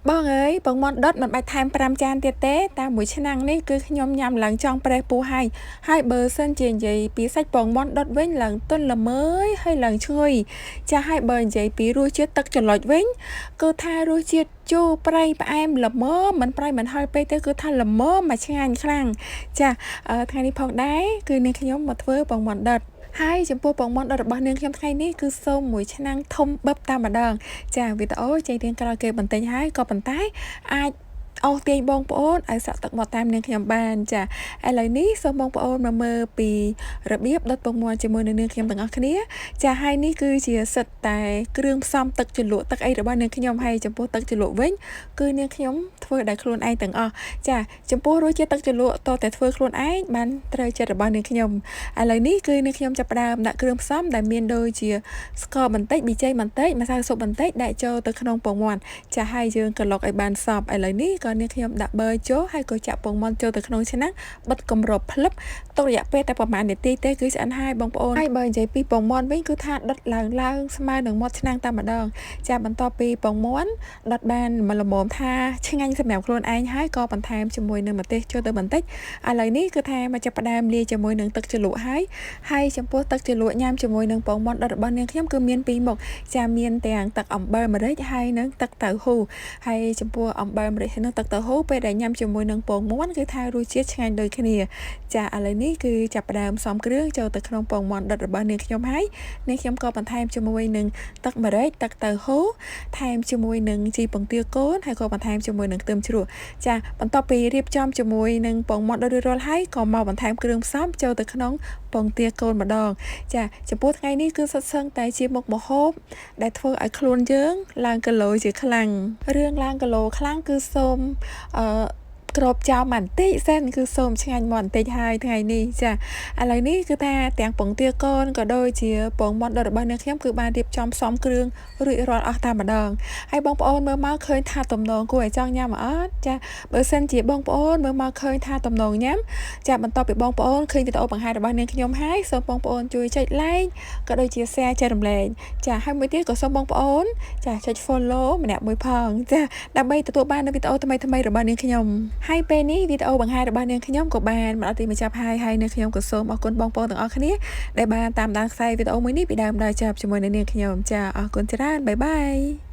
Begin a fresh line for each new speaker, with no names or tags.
បងអើយពងមាន់ដុតមិនបាច់ថែម5ចានទៀតទេតាមមួយឆ្នាំងនេះគឺខ្ញុំញ៉ាំឡើងចង់ប្រេះពោះហើយហើយបើសិនជានិយាយពីសាច់ពងមាន់ដុតវិញឡើងទន់ល្មើយហើយឡើងឈ្ងុយចាហើយបើនិយាយពីរសជាតិទឹកចលុចវិញគឺថារសជាតិជូរប្រៃផ្អែមល្មមមិនប្រៃមិនហឹរពេកទេគឺថាល្មមមកឆ្ងាញ់ខ្លាំងចាថ្ងៃនេះផងដែរគឺនាងខ្ញុំមកធ្វើពងមាន់ដុតហើយចំពោះពងមាន់ដុតរបស់នាងខ្ញុំថ្ងៃនេះគឺសូមមួយឆ្នាំងធំបឹបតាមម្ដងចាវីដេអូចេញរៀងក្រោយគេបន្តិចហើយក៏ប៉ុន្តែអាចអូសទាញបងប្អូនឲ្យស្រក់ទឹកមកតាមនាងខ្ញុំបានចាឥឡូវនេះសូមបងប្អូនមកមើលពីរបៀបដុតពងមាន់ជាមួយនឹងនាងខ្ញុំទាំងអស់គ្នាចាហើយនេះគឺជាសិតតែគ្រឿងផ្សំទឹកជ្រលក់ទឹកអីរបស់នាងខ្ញុំហើយចំពោះទឹកជ្រលក់វិញគឺនាងខ្ញុំធ្វើដោយខ្លួនឯងទាំងអស់ចាចំពោះរសជាតិទឹកជ្រលក់តតែធ្វើខ្លួនឯងបានត្រូវចិត្តរបស់នាងខ្ញុំឥឡូវនេះគឺនាងខ្ញុំចាប់ផ្ដើមដាក់គ្រឿងផ្សំដែលមានដូចជាស្ករបន្តិចប៊ីចេងបន្តិចម្សៅស៊ុបបន្តិចដាក់ចូលទៅក្នុងពងមាន់ចាហើយយើងក្រឡុកឲ្យបានសព្វឥឡូវនេះក៏នាងខ្ញុំដាក់ប៊ឺចូលហើយក៏ចាក់ពងមាន់ចូលទៅក្នុងឆ្នាំងបិទគម្របផ្លឹបទុករយៈពេលតែប្រហែលនាទីទេគឺឆ្អិនហើយបងប្អូនហើយបើនិយាយពីពងមាន់វិញគឺថាដុតឡើងឡើងស្មើនឹងមាត់ឆ្នាំងតែម្ដងចាបន្ទាប់ពីពងមាន់ដុតបានមកល្មមថាឆ្ងាញ់សម្រាប់ខ្លួនឯងហើយក៏បន្ថែមជាមួយនឹងម្ទេសចូលទៅបន្តិចឥឡូវនេះគឺថាមកចាប់ផ្ដើមលាយជាមួយនឹងទឹកជ្រលក់ហើយហើយចំពោះទឹកជ្រលក់ញ៉ាំជាមួយនឹងពងមាន់ដុតរបស់នាងខ្ញុំគឺមានពីរមុខចាមានទាំងទឹកអំបិលម្រេចហើយនិងទឹកតៅហ៊ូហើយចំពោះអំបិលម្រេចហើយនិងទឹកតៅហ៊ូពេលដែលញ៉ាំជាមួយនឹងពងមាន់គឺថារសជាតិឆ្ងាញ់ដូចគ្នាចាឥឡូវនេះគឺចាប់ផ្ដើមផ្សំគ្រឿងចូលទៅក្នុងពងមាន់ដុតរបស់នាងខ្ញុំហើយនាងខ្ញុំក៏បន្ថែមជាមួយនឹងទឹកម្រេចទឹកតៅហ៊ូថែមជាមួយនឹងជីពងទាកូនហើយក៏បន្ថែមជាមួយនឹងខ្ទឹមជ្រក់ចាបន្ទាប់ពីរៀបចំជាមួយនឹងពងមាន់ដុតរួចរាល់ហើយក៏មកបន្ថែមគ្រឿងផ្សំចូលទៅក្នុងពងទាកូនម្ដងចាចំពោះថ្ងៃនេះគឺសុទ្ធសឹងតែជាមុខម្ហូបដែលធ្វើឲ្យខ្លួនយើងឡើងគីឡូជាខ្លាំងរឿងឡើងគីឡូខ្លាំងគឺសូមអឺក្របចោលបន្តិចសិនគឺសូមឆ្ងាញ់មកបន្តិចហើយថ្ងៃនេះចាឥឡូវនេះគឺថាទាំងពងទាកូនក៏ដូចជាពងមាន់ដុតរបស់នាងខ្ញុំគឺបានរៀបចំផ្សំគ្រឿងរួចរាល់អស់តែម្ដងហើយបងប្អូនមើលមកឃើញថាទំនងគួរឲ្យចង់ញ៉ាំអត់ចាបើសិនជាបងប្អូនមើលមកឃើញថាទំនងញ៉ាំចាបន្ទាប់ពីបងប្អូនឃើញវីដេអូបង្ហាញរបស់នាងខ្ញុំហើយសូមបងប្អូនជួយចុច like ក៏ដូចជា share ចែករំលែកចាហើយមួយទៀតក៏សូមបងប្អូនចាចុច follow ម្នាក់មួយផងចាដើម្បីទទួលបាននូវវីដេអូថ្មីៗរបស់នាងខ្ញុំហើយពេលនេះវីដេអូបង្ហាញរបស់នាងខ្ញុំក៏បានមកដល់ទីបញ្ចប់ហើយហើយនាងខ្ញុំក៏សូមអរគុណបងប្អូនទាំងអស់គ្នាដែលបានតាមដានខ្សែវីដេអូមួយនេះពីដើមដល់ចប់ជាមួយនឹងនាងខ្ញុំចាអរគុណច្រើន bye bye.